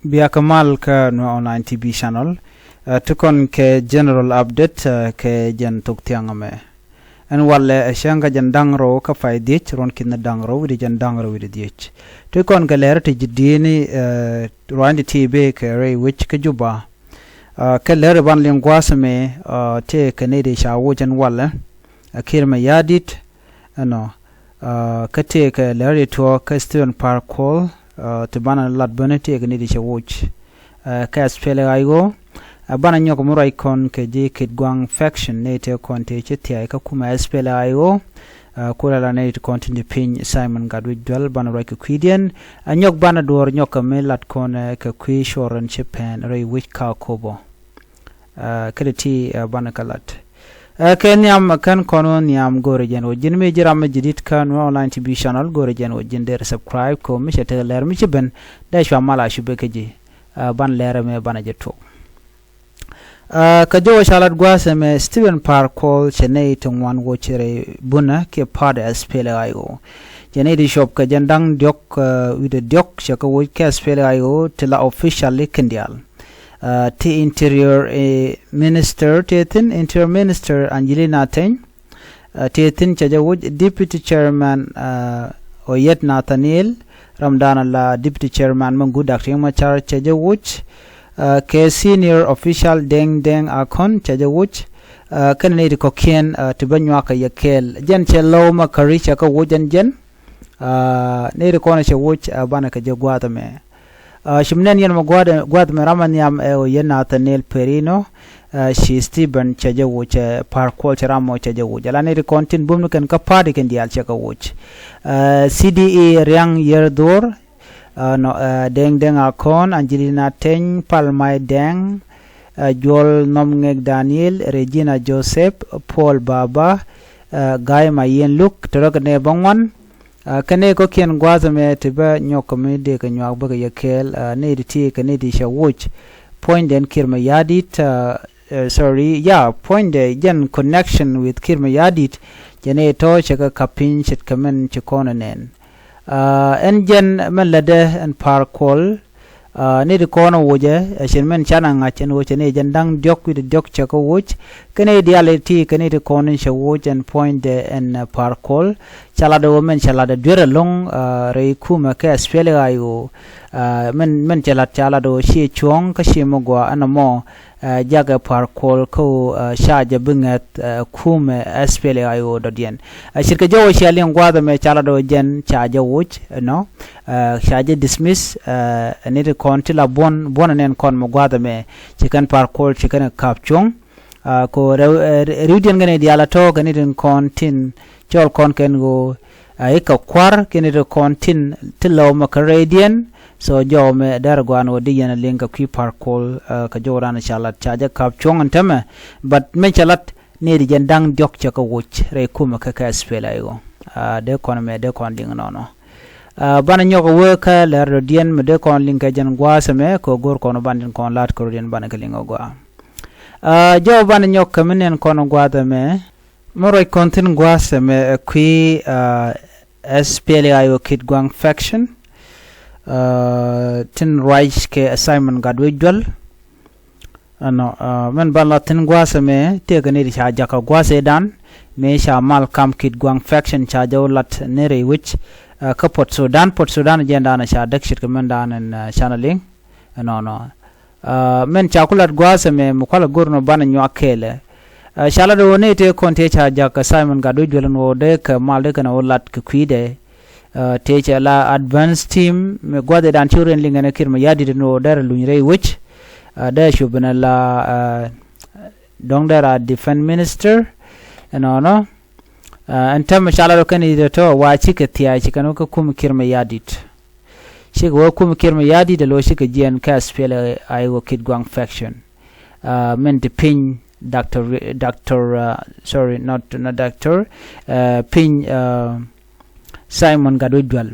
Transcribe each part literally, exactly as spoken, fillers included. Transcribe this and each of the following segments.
Bia kɛ mal kä Nuer Online T V channel. Ɛ, ti kɔn kɛ general update, ɛ, kɛ jɛn thok thiaŋ ɛmɛ. Ɛn walɛ ɛ cäŋ kä jɛn da̱ŋ rɛw kä pay dhiec ruɔ̱n ki̱n da̱ŋ rɛw wi̱cdɛ jɛn da̱ŋ rɛw wi̱cdɛ dhiec. Ti kɔn kɛ lɛr ti ji̱ di̱i̱ni, ɛ, ruaacni ti bëë kɛ rɛy wec kä Juba. Ɛ, kɛ lɛr i̱ ban liŋ gua̱a̱th ɛmɛ, ɛ, tëë kɛ nɛy ti ca woc ɛn walɛ. Ɛ, Kiir Mayardit, ɛnɔ, ɛ, kä tëëkɛ lɛr i̱ tuɔɔk kä Stephen Par Kuol, ɛ, ti banɛ lat bäni tëëkɛ nɛy ti cɛ woc. Ɛ, kä S P L A I O, ɛ, banɛ nyɔk mi ruac kɔn kɛ ji̱ Kitgwang faction nɛy tëë kɔn tëë ci thia̱a̱c kä kumɛ S P L A I O, ɛ, kulɛ la nɛy ti kɔn tin ti piny Simon Gatwec Dual banɛ ruac kɛ kui̱diɛn, ɛ, nyɔk banɛ duɔ̱ɔ̱r nyɔk kɛ mi lat kɔn, ɛ, kɛ kui̱ cuɔr ɛn ci pɛn rɛy wec Kakobo. Ɛ, kä ti ti, ɛ, banɛ kɛ lat. Ɛ, kɛ nhiam kɛn kɔn wä nhiam go̱o̱rɛ jɛn wä ji̱n mi ji̱ ram mi ji̱ di̱t kä Nuer Online T V channel go̱o̱rɛ jɛn wä ji̱n der subscribe kɛ wä mi cɛ tekɛ lɛr mi ci ben dee cua mal a cu bek kä ji̱. Ɛ, ban lɛr ɛmɛ banɛ jɛ tuɔk. Ɛ, kä jɔwä ca lat gua̱a̱th ɛmɛ Stephen Par Kuol cɛ nɛy ti ŋuan wä cɛ rɛy bunä kiɛ party S P L A I O. Cɛ nɛy ti cuɔp kɛ jɛn da̱ŋ diɔ̱k, ɛ, wi̱cdɛ diɔ̱k cɛ kɛ woc kɛ S P L A I O ti la officially kɛn diaal. Ɛ, ti interior, ɛ, minister ti thi̱n interior minister Angelina Teny. Ɛ, ti thi̱n cɛ jɛ woc deputy chairman, ɛ, Oyet Nathaniel, ram da̱a̱n la deputy chairman mi guut Dak Riek Machar cɛ jɛ woc. Ɛ, kɛ senior official Deng Deng Akon cɛ jɛ woc. Ɛ, kɛn nɛy ti kɔ̱kiɛn, ɛ, ti bä nyuak kɛ yɛ kɛɛl. Jɛn cɛ Lou Makari cɛ kɛ woc ɛn jɛn. Ɛ, nɛy ti kɔn cɛ woc, ɛ, banɛ kɛ jɛ gua̱a̱th ɛmɛ. Ɛ, ci mi nɛn yɛn mɛ gua̱a̱th, gua̱a̱th mɛ ram ɛ nhiam ɛ ɣöö yɛn Nathaniel Perino, ɛ, ci Stephen cɛ jɛ woc, ɛ, Par Kuol cɛ ram mɔ cɛ jɛ woc. Ala nɛy ti kɔn tin bum ni kɛn kä party kɛn diaal cɛ kɛ woc. Ɛ, C D E Riang Yer Dhor, ɛ, nɔ, ɛ, Deng Deng Akon, Angelina Teny, Pal Mai Deng, ɛ, Juɔl Nhom Ngek Daniel, Regina Joseph, Paul Baba, ɛ, Gai Mayen Luk, tɔrɔk nɛ bä ŋuan. Ɛ, kɛ nɛy kɔ̱kiɛn gua̱a̱th ɛmɛ ti bä nyɔk kɛ mi dee kɛ nyuak bä kɛ yɛ kɛɛl, ɛ, nɛy ti ti kɛ nɛy ti cɛ woc. Puɔ̱nydɛ ɛn Kiir Mayardit, ɛ, ɛ, sorry, ya, puɔ̱nydɛ jɛn connection with Kiir Mayardit, jɛn ɛ tɔ̱ cɛ kɛ kap piny ce̱tkɛ mɛn ci kɔn ɛ nɛn. Ɛ, ɛn jɛn mɛn lätdɛ ɛn Par Kuol, ɛ, ni ti kɔn woc ɛ, ɛ cin mɛn canɛ ŋa̱c ɛn woc ɛ ni jɛn da̱ŋ diɔ̱k wi̱cdɛ diɔ̱k cɛ kɛ woc. Kɛ ni diaal iti kɛ ni ti kɔn in cɛ woc ɛn puɔ̱nydɛ ɛn, ɛ, Par Kuol. Ca lat ɣöö mɛn cɛ lat ɛ duer ɛlɔ̱ŋ, ɛ, rɛy kumɛ kɛ S P L A I O. Ɛ, mɛn, mɛn cɛ lat ca lat ɣöö ciɛ cuɔ̱ɔ̱ŋ kä ciɛ mi gɔaa ɛn ɛmɔ, ɛ, jakɛ Par Kuol kä ɣöö, ɛ, ca jɛ bi ŋɛth, ɛ, kumɛ S P L A I O dɔ̱diɛn. Ɛ, ce̱tkɛ jɔwä cia liŋ gua̱a̱th ɛmɛ ca lat ɣöö jɛn ca jɛ woc, ɛ, nɔ. Ɛ, ca jɛ dismiss, ɛ, ni ti kɔn ti la buɔ̱n, buɔ̱n ɛ nɛn kɔn mɛ gua̱a̱th ɛmɛ. Ci kɛn Par Kuol ci kɛn ɛ ka̱p cuɔ̱ŋ. Ɛ, ko rɛw, ɛ, riwdiɛn kɛn i̱ diaal a tɔ̱ kɛn i̱ tin kɔn tin cɔl kɔn kɛn ɣöö, ɛ, i̱ kɛ kua̱r kɛn i̱ tin kɔn tin ti lɔw mɛ kä rɛydiɛn. So jɔw mɛ dɛr gua̱a̱n ɣöö di yɛn a liŋ kɛ kui̱ Par Kuol, ɛ, kɛ jɔw raan ca lat ca jɛ ka̱p cuɔ̱ŋ ɛn tämɛ. But mɛ cɛ lat ni di jɛn da̱ŋ diɔ̱k cɛ kɛ woc rɛy kumɛ kɛ kɛ S P L A I O. Ɛ, dee kɔn mɛ dee kɔn liŋ nɔnɔ. Ɛ, banɛ nyɔk ɛ wee kä lɛr dɔ̱diɛn mɛ dee kɔn liŋ kɛ jɛn gua̱a̱th ɛmɛ kɛ go̱r kɔn banɛ tin kɔn la̱t kɛ rɔ̱diɛn banɛ kɛ liŋ ɛ gua̱a̱. Ɛ, jɔw banɛ nyɔk kɛ mi nɛn kɔn gua̱a̱th ɛmɛ. Mi ruac kɔn thi̱n gua̱a̱th ɛmɛ ɛ kui̱, ɛ, S P L A I O Kitgwang faction. Ɛ, tin ruac kɛ Simon Gatwec Dual. Ɛnɔ, ɛ, mɛn ban la thi̱n gua̱a̱th ɛmɛ tëëkɛ ni ti ca jakä gua̱a̱th ëëdan. Mëë ca mal kam Kitgwang faction ca jɛ wä lat ni rɛy wec, ɛ, kä Port Sudan, Port Sudan jɛn da̱a̱n ca däk ce̱tkɛ mɛn da̱a̱n ɛn, ɛ, canɛ liŋ. Ɛnɔnɔ. Ɛ, mɛn ca ku lat gua̱a̱th ɛmɛ mi kualɛ go̱r nɔ banɛ nyuak kɛɛlɛ. Ɛ, ca lat ɣöö nɛy tëë kɔn tëë ca jakä Simon Gatwec Dual ɛn ɣöö dee kɛ mal dee kɛn ɣöö lat kɛ kui̱dɛ. Ɛ, tëë cɛ la advance team mi gua̱a̱th ëëdan ci wä rɛn liŋ ɛn ɛ Kiir Mayardit ɛn ɣöö derɛ luny rɛy wec. Ɛ, dee cu ben ɛ la, ɛ, dɔ̱ŋ derɛ a defense minister. Ɛnɔnɔ. Ɛ, ɛn täämɛ ca lat ɣöö kɛn i̱ dee tɔ̱ wa cikɛ thia̱a̱c ci kɛn wä kä kum Kiir Mayardit. Cikɛ wä kum Kiir Mayardit ɛ lo̱ cikɛ jiɛn kä S P L A I O Kitgwang faction. Ɛ, mɛn ti piny Doctor, Doctor, ɛ, sorry, not, not Doctor, ɛ, piny, ɛ, Simon Gatwec Dual.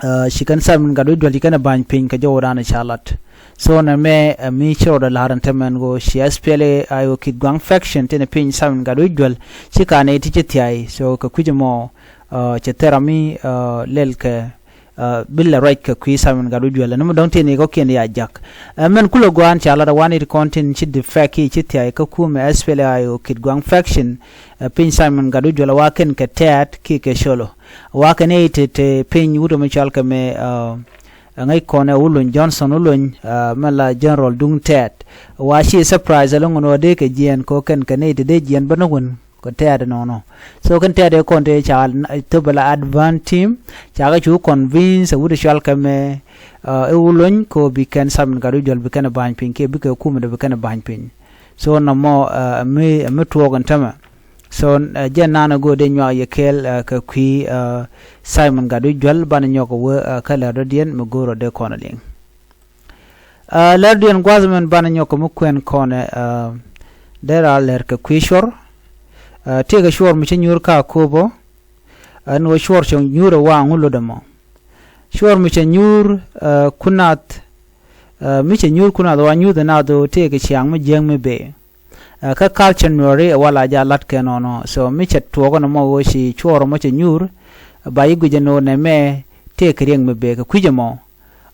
Ɛ, ci kɛn Simon Gatwec Dual ci kɛn ɛ ba̱ny piny kɛ jɔwdan ca lat. So nɛ mɛ, ɛ, mi ci rɔɔdɛ la̱r ɛn täämɛ ɛn ɣöö ci S P L A I O Kitgwang faction tin ɛ piny Simon Gatwec Dual ci ka̱n ɛ ti ci thia̱a̱c. So kɛ kui̱c ɛmɔ, ɛ, cɛ thɛr ami, ɛ, lɛl kɛ, Ɛ, bi lɛ ruac kɛ kui̱ Simon Gatwec Juɛl ɛn mi dɔ̱ŋ tin i̱ kɔ̱kiɛn ya jak. Ɛ, mɛn kulɛ gua̱a̱n ca lat ɛ wanit kɔn tin ci defect kiɛ ci thia̱y kä kumɛ S P L A I O Kitgwang faction, ɛ, piny Simon Gatwec Juɛl ɛ wa kɛn kɛ tɛ̈t kiɛ kɛ colo. Wa kɛn i̱ te, te piny wut ɛmɛ cɔal kɛ mɛ, ɛ, ɛ ŋäc kɔn ɛ Wuluny Johnson Wuluny, ɛ, mɛ la General duŋ tɛ̈t. Wa ci surprise ɛlɔ̱ŋ ɛn ɣöö dee kɛ jiɛɛn kɛ ɣöö kɛn kɛ nɛy te dee jiɛɛn bä ni wun kɛ tɛ̈t ɛnɔnɔ. So kɛn tɛ̈t ɛ kɔn te ca thöp ala advance team, ca kɛ cu convince ɛ wut ɛ cɔal kɛ mɛ, ɛ, i̱ Wuluny kɛ ɣöö bi kɛn Simon Gatwec Juɛl bi kɛn ɛ ba̱ny piny kiɛ bikɛ kumɛ dee bi kɛn ɛ ba̱ny piny. So nɔmɔ, ɛ, mi, mi tuɔɔk ɛn tämɛ. So, ɛ, jɛn nanɛ go̱o̱r dee nyuak yɛ kɛɛl, ɛ, kɛ kui̱, ɛ, Simon Gatwec Juɛl banɛ nyɔk ɛ wee, ɛ, kä lɛr dɔ̱diɛn mi go̱o̱r ɔ dee kɔn ɛ liŋ. Ɛ, lɛr dɔ̱diɛn gua̱th mɛn banɛ nyɔk kɛ mi kuɛn kɔn ɛ, ɛ, dee ra lɛr kɛ kui̱ cuɔr. Ɛ, tëëkɛ cuɔr mi ci nyuur kä Akobo. Ɛn ɣöö cuɔr cɛ nyuur ɛ wa ŋu lotdɛ mɔ. Cuɔr mi cɛ nyuur, ɛ, kun nath, ɛ, mi cɛ nyuur kun nath wa nyuuth ɛ nath ɣöö tëëkɛ ciaŋ mi jiäk mi bëë. Ɛ, kä culture Nuääri ɛ wal a ja la̱t kɛ nɔnɔ. So mi cɛ tuɔɔk ɛn ɛmɔ ɣöö ci cuɔɔr ɛmɔ cɛ nyuur, ba ji̱ guic ɛn ɣöö nɛmɛ tëëkɛ riɛk mi bëë kɛ kui̱c ɛmɔ.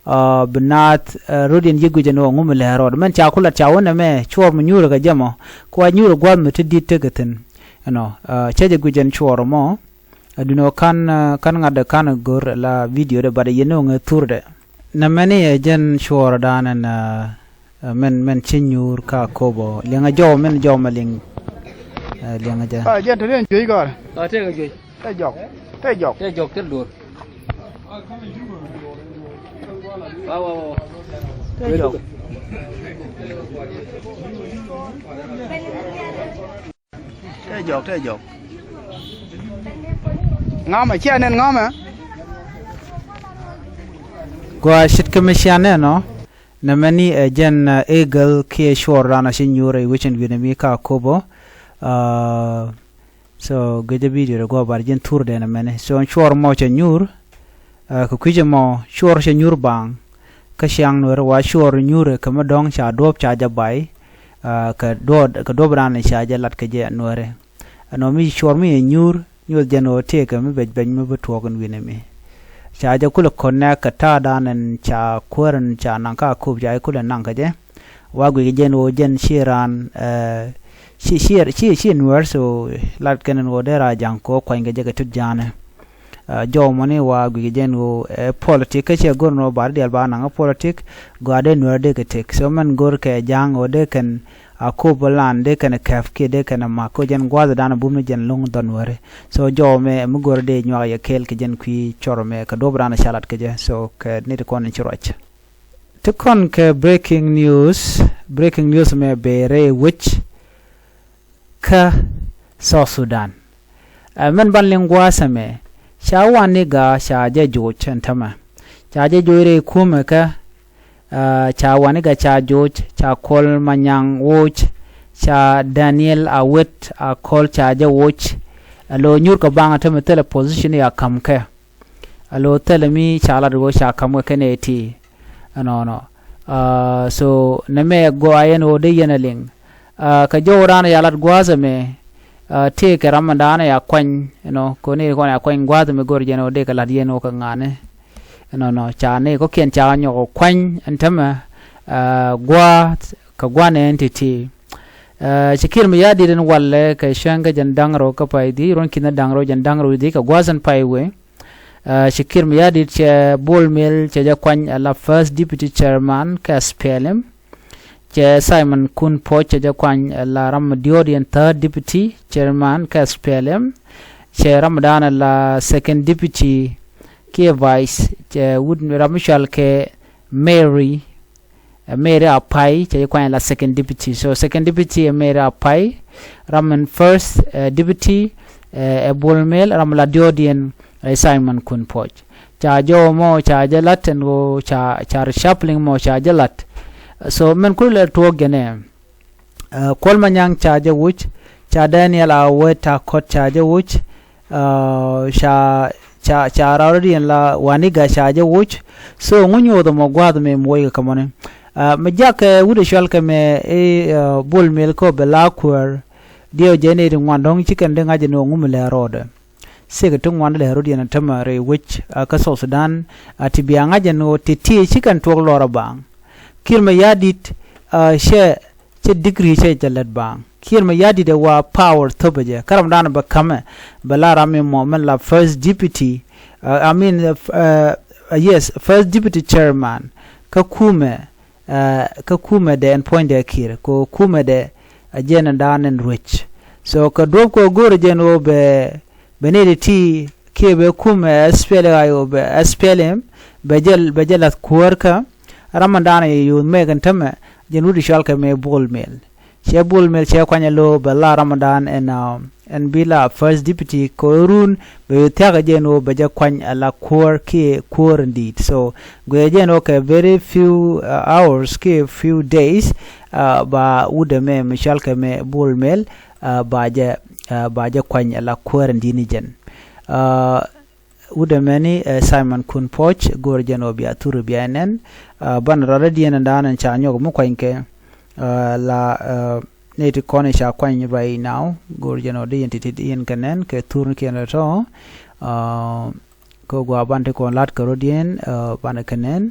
Ɛ, bi naath, ɛ, rot in ji̱ guic ɛn ɣöö ŋu mi lɛ̱̈ɛ̱̈ rɔɔd. Mɛn ca ku lat ca wä nɛmɛ cuɔɔr mi nyuur kɛ jɛ mɔ. Kua nyuur ɛ gua̱a̱th mi te di̱t tekɛ thi̱n. Ɛnɔ, ɛ, cä jɛ guic ɛn cuɔɔr ɛmɔ. Ɛ, duundɛ ɣöö ka̱n, ɛ, ka̱n ŋa̱tdɛ ka̱n ɛ go̱r la video dɛ bat ɛ yɛn ɣöö ŋɛ thurdɛ. Nɛmɛni ɛ jɛn cuɔɔr ɛ da̱a̱n ɛn, ɛ, Ɛ, mɛn, mɛn ci nyuur kä Akobo. Liɛŋɛ jɔw, mɛn jɔw mɛ liŋ. Ɛ, liɛŋɛ jɛ. Ah, jɛn te ni ɛn juec gɔ̱rä. Ah, tëëkɛ juec. Tëë jɔk. Tëë jɔk. Tëë jɔk, tëë duɔ̱ɔ̱r. Wa, wa, wa. Tëë jɔk. Tëë jɔk, tëë jɔk. Ŋa̱mɛ, cia nɛn ŋa̱mɛ. Gua ce̱tkɛ mi cia nɛn ɔ. Nɛmɛni ɛ jɛn, ɛ, Eagle kiɛ cuɔr dan a ci nyuur ɛ wi̱cin wi̱nɛ mi kä Akobo. Ɛ, so, gecä video dɛ gua bar jɛn thurdɛ nɛmɛni. So, cuɔr mɔ cɛ nyuur. Ɛ, kɛ kui̱cɛ mɔ cuɔr cɛ nyuur baŋ. Kä ciaŋ Nuɛr wa cuɔr nyuur ɛ kɛ mi dɔ̱ŋ ca duɔ̱ɔ̱p ca jɛ bay. Ɛ, kɛ duɔ̱ɔ̱p, kɛ duɔ̱ɔ̱p dan ca jɛ lat kɛ jɛ Nuɛri. Ɛnɔ mi cuɔr mi ɛ nyuur, nyuɔth jɛn ɣöö tëëkɛ mi bɛc bɛc mi bi tuɔɔk in wi̱nɛ mi. Ca jɛ kulɛ connect kɛ ta̱a̱ dan ɛn ca kuäär ɛn ca naŋ kä Akobo ca jɛ kulɛ naŋ kɛ jɛ. Wa guic kɛ jɛn ɣöö jɛn ci raan, ɛ, ci, ci, ci, ci Nuɛr, so lat kɛn ɛn ɣöö dee ra ja̱ŋ kɛ ɣöö kuany kɛ jɛ kɛ tit ja̱a̱nɛ. Ɛ, jɔw mɔni wa guic kɛ jɛn ɣöö, ɛ, politik kä cɛ go̱r ɛn ɣöö bar diaal ba naŋ kä politik, gɔaa dee Nuɛr dee kɛ tëk. So mɛn go̱r kɛ ja̱a̱ŋ ɣöö dee kɛn Akobo lan dee kɛn kɛp kiɛ dee kɛn mak kä jɛn gua̱a̱th dan bum ni jɛn lo̱ŋ dhɔn Nuɛri. So jɔw mɛ mi go̱r dee nyuak yɛ kɛɛl kɛ jɛn kui̱ cuɔr mɛ kɛ duɔ̱p dan ca lat kɛ jɛ. So kɛ ni ti kɔn in ci ruac. Ti kɔn kɛ breaking news, breaking news mɛ bee rɛy wec kä South Sudan. Ɛ, mɛn ban liŋ gua̱a̱th ɛmɛ, ca Waniga ca jɛ joc ɛn tämɛ. Ca jɛ joc rɛy kumɛ kä, ɛ, ca Waniga ca joc, ca Kuol Manyaŋ woc, ca Daniel Awet Akol ca jɛ woc. Ɛ, lo nyuur kɛ baŋ ɛn tämɛ thilɛ position ya ka̱m kɛ. Alo thilɛ mi ca lat ɣöö ca ka̱m kɛ kɛn ɛ ti. Ɛnɔnɔ. Aa, so nɛmɛ gɔaa yɛn ɣöö dee yɛn ɛ liŋ. Aa, kɛ jɔw raan ya lat gua̱a̱th ɛmɛ. Aa, tëëkɛ ram ɛndan ya kuany, you know, kɔn i̱ kɔn ya kuany gua̱a̱th ɛmɛ go̱r jɛn ɣöö dee kɛ lat yɛn ɣöö kɛ ŋa̱ni. Ɛnɔnɔ, ca ni kɔ̱kiɛn ca nyɔk kuany ɛn tämɛ, aa, gua̱a̱th kɛ gua̱n ɛn ti̱ti̱. Aa, ci Kiir Mayardit ɛn walɛ kɛ cäŋ kɛ jɛn da̱ŋ rɛw kä pay dhiec, ruɔ̱n ki̱n da̱ŋ rɛw jɛn da̱ŋ rɛw dhiec kɛ gua̱a̱th ɛn pay wee. Aa, ci Kiir Mayardit cɛ Bol Mel cɛ jɛ kuany ala first deputy chairman kä S P L M. Cɛ Simon Kun Puɔc cɛ jɛ kuany ala ram diɔ̱ɔ̱diɛn third deputy chairman kä S P L M. Cɛ ram dan ala second deputy kiɛ vice, cɛ wut ram mi cɔal kɛ Mary, ɛ, Mary Apai cɛ jɛ kuany la second deputy. So second deputy ɛ Mary Apai, ram min first, ɛ, deputy, ɛ, ɛ Bol Mel, ram la diɔ̱ɔ̱diɛn ɛ Simon Kun Puɔc. Ca jɔw mɔ ca jɛ lat ɛn ɣöö ca, ca reshuffling mɔ ca jɛ lat. So mɛn kulɛ tuɔɔk jɛ nɛ. Ɛ, Kuol Manyaŋ ca jɛ wuc, ca Daniel Awet Akot ca jɛ wuc, ɛ, ca, ca, ca rawrɛ diɛn la Waniga ca jɛ wuc. So ŋu nyuuth ɛmɔ gua̱a̱th mi muɔc kɛ mɔni. Ɛ, mi jak kɛ wut ɛ cual kɛ mɛ i̱, ɛ, Bol Mel kɛ bɛ la kuäär. Diɛw jɛ ni ti ŋuan dɔ̱ŋ ci kɛn di ŋa̱c ni ŋu mi lɛ rɔɔdɛ. Sek ti ŋuan lɛ rot yɛn tämɛ rɛy wec kä South Sudan. Ti bia ŋa̱c ɛn ɣöö ti ti ci kɛn tuɔk lɔr a baaŋ. Kiir Mayardit cɛ cɛ degree cɛ jɛ lät baaŋ. Kiir Mayardit ɛ wa power thop jɛ kä ram dan bɛ kamɛ bɛ la ram mi mɔ mɛn la first deputy, I mean, yes, first deputy chairman kä kumɛ. Kä kumɛ dɛ ɛn puɔ̱nydɛ Kiir kɛ kumɛ dɛ a jɛn dan ɛn ruec. So kɛ duɔp kɛ go̱o̱r jɛn ɣöö bɛ bɛ nɛy ti ti kiɛ bɛ kumɛ SPLA-IO bɛ SPLM bɛ jɛ bɛ jɛ lath kuäärkä. Ram ɛn dan yɛ yo̱o̱th mɛk ɛn tämɛ jɛn wut i̱ cɔal kɛ mɛ Bol Mel. Cɛ Bol Mel cɛ kuany ɛ lo̱o̱ bɛ la ram ɛn dan ɛn ɛn bi la first deputy kɛ ɣöö run bɛ yo̱o̱th thia̱k ɛ jɛn ɣöö bɛ jɛ kuany ɛ la kuäär kiɛ kuäär in di̱i̱t. So guiɛ jɛn ɣöö kɛ very few hours kiɛ few days ba wut ɛmɛ mi cɔal kɛ mɛ Bol Mel ba jɛ ba jɛ kuany ɛ la kuäär in di̱i̱t ni jɛn. Wut ɛmɛni ɛ Simon Kun Puɔc go̱o̱r jɛn ɣöö bia thur bia nɛn. Banɛ rɔɔdɛ diɛn ɛn dan ɛn ca nyɔk mi kuanykɛ la nɛy ti kɔn ca kuany right now go̱o̱r jɛn ɣöö di yɛn ti̱ti̱ yɛn kɛ nɛn kɛ thurnikiɛn rɛ tɔ. Kä gua ban ti kɔn lat kɛ rɔɔdiɛn banɛ kɛ nɛn.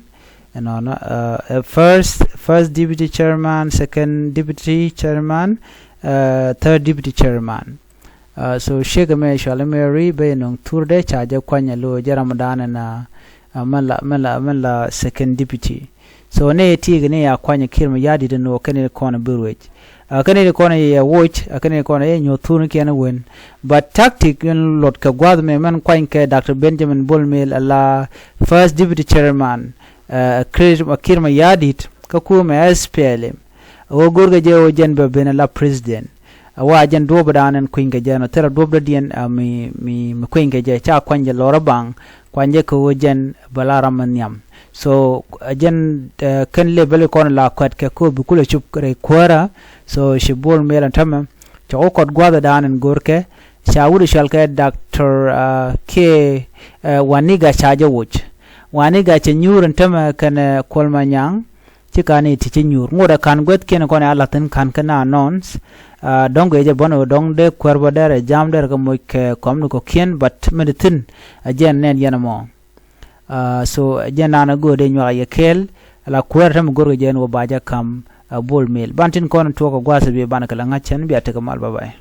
Ɛnɔnɔ first first deputy chairman, second deputy chairman, third deputy chairman. So ciek ɛmɛ cɔal Mary ben nɔŋ thurdɛ ca jɛ kuany ɛ lo̱o̱ jɛ ram dan ɛn mɛn la mɛn la mɛn la second deputy. So nɛ tiek ni a kuany Kiir Mayardit ɛn ɣöö kɛn kɔn bi ruec. Kɛn kɔn yɛ woc kɛn kɔn yɛ nyuɔ̱th thurnikiɛn wen. But tactic in luɔt kɛ gua̱th mɛ mɛn kuany kɛ Doctor Benjamin Bol Mel ala first deputy chairman Kiir Mayardit kä kumɛ SPLM. Ɣöö go̱rkɛ jɛ ɣöö jɛn bɛ ben ala president. A wa jɛn duɔ̱ɔ̱p dan ɛn kui̱ny kɛ jɛn ɔ thilɛ duɔ̱ɔ̱p dɔ̱diɛn mi mi mi kui̱ny kɛ jɛ ca kuany jɛ lɔr a baŋ. Kuany jɛ kɛ ɣöö jɛn bɛ la ram mi nhiam. So jɛn kɛn lɛ bäli kɔn la kuɛt kɛ kä bi kulɛ cup rɛy kuäärä. So ci Bol Mel ɛn tämɛ cɛ wä kɔt gua̱a̱th dan ɛn go̱rkɛ ca wut cɔal kɛ Doctor K Waniga ca jɛ woc. Waniga cɛ nyuur ɛn tämɛ kɛnɛ Kuɔl Manyaŋ. Ci kan i̱ ti ci nyuur ŋot ɛ kan guäthkiɛn kɔn ɛ a la̱thin kan kä na nɔns. Dɔ̱ŋ guiɛ jɛ bän ɣöö dɔ̱ŋ dee kuäär bä derɛ jam derɛ kɛ moc kɛ kɔm ni kɔ̱kiɛn but mi di thi̱n. Ɛ jɛn nɛn yɛn ɛmɔ. So ɛ jɛn naan ɛ go̱o̱r dee nyuak ɛ yɛ kɛɛl. Ala kuäär ɛ tämɛ go̱rkɛ jɛn ɣöö ba jɛ ka̱m ɛ Bol Mel ban tin kɔn tuɔɔk kɛ gua̱a̱th ɛ bi ban kɛ lɛ ŋa̱c cɛn bia tekɛ mal bye bye.